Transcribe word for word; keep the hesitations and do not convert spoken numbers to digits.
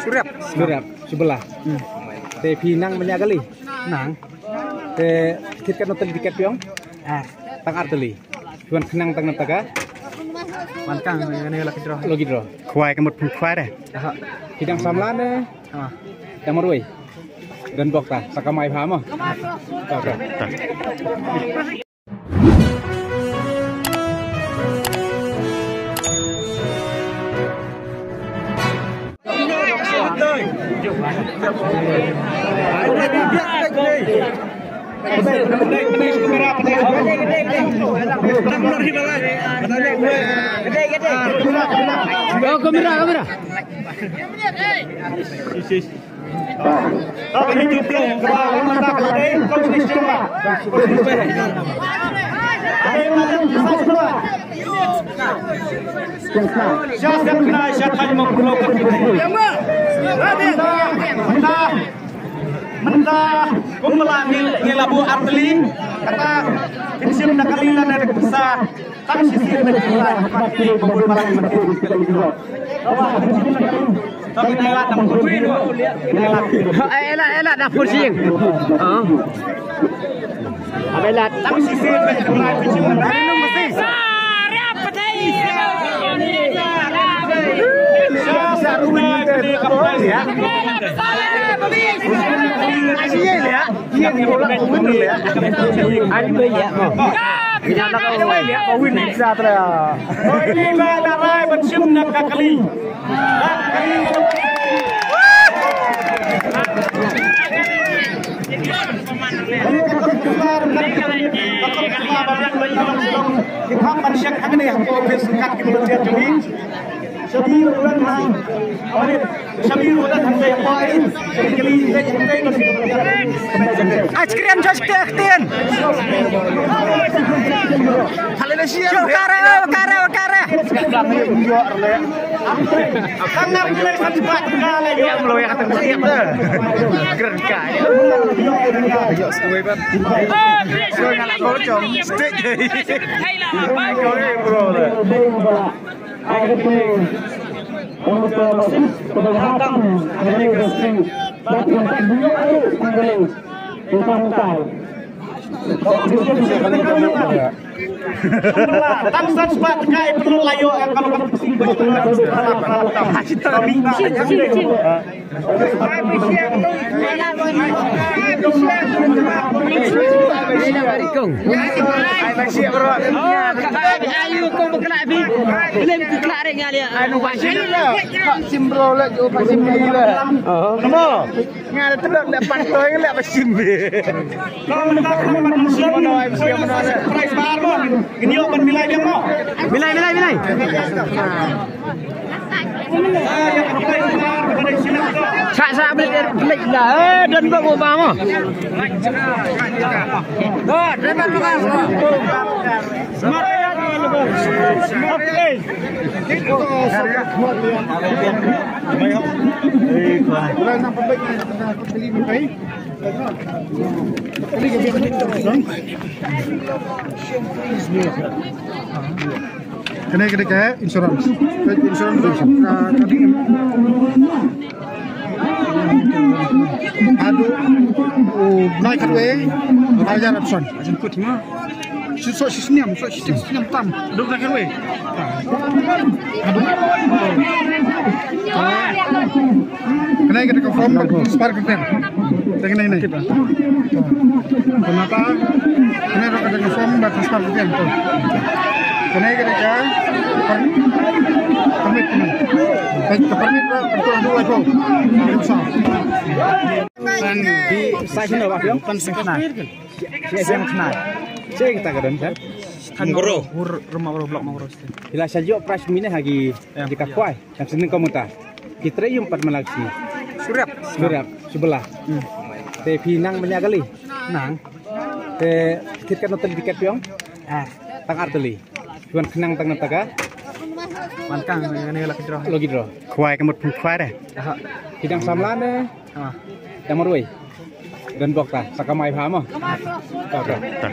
Surep. Surep, Shibla. Hmm. Te phi nang manya kali? Nang. Te kit katno tylli tiket phi ong? Ah. Tang ar tylli. Phi wan khnang tang na taka? Wan khnang, ne lucky draw. Lucky draw. Khwai ka mut phung khwai re? Aha. Phi dang samla ne? Ah. Dang marwei. Don bok ta, sa kamai pha mo. Ta, ta. Ta. Oh, kamera, kamera. Mynta kumba la ngi la buh artylli, kata pynshim na kali lane da ka pisa. Tang shisien na kali lane da ka pisa. Ai, ela, ela, da pur sing. Ah. Abela tang shisien na kali lane da ka pisa. Shabir u don ha, Shabir u don ha, Shabir u don ha. Ice cream, just ktien. Shu kare, kare, kare. Kang nang kle sa jibat kale. Ya mlo ya kata siap dah. Keren kaya. Ya sekali bat. Kau nak kau cong. Stick. Kau ni bro dah. Tang san spah tkai perlu layo yang kalau kan. Ayu kong bekla bi. Belum ku kelak ring alia. Anu ba sila. Pak Sim bro la jo Pak Sim ni la. Nama? Nga da telok da pantoi la Pak Sim. Kalau minta kan Pak Sim mana M C mana la. Prize bar mo. Ini open milai dia mo. Milai, milai, milai. Sa sa beli beli la. Eh, dan ba mo ba mo. Oh, driver mo ka. Kane kane ka insurance. Ka insurance ka, ka ding. Adu, u nai katwe, raja rapson. Asin kut ma. Shi so shi sniam, so shi sniam tam. Duk na kan wei. Aduh. Kane ka dei ka form ba transfer ka pen. Te kane ne. Kenapa? Kane ka dei ka form ba transfer ka pen tu. Kane ka dei ka per-, permit kane. Ka permit ba ka tu adu lai ko. Pan di sa shin ba. Pan sing khnai. Sing khnai. Sing ta ka don kan. Mawkroh. Mawkroh, Mawkroh, Block Mawkroh. Ila sha ïoh prize mine ha ki, ki ka kwai. Kam sning ka muta. Ki trei ïum pat malak si. Surep. Surep, Shibla. Hmm. Te phi nang manya kali? Nang. Te kit katno tylli tiket phi ong? Ah. Tang ar tylli. Phi wan khnang tang na taka? Wan khnang, ne lucky draw. Lucky draw. Khwai ka mut phung khwai re? Aha. Phi dang samla ne? Ah. Dang marwei. Don bok ta, sa kamai pha mo. Ta, ta.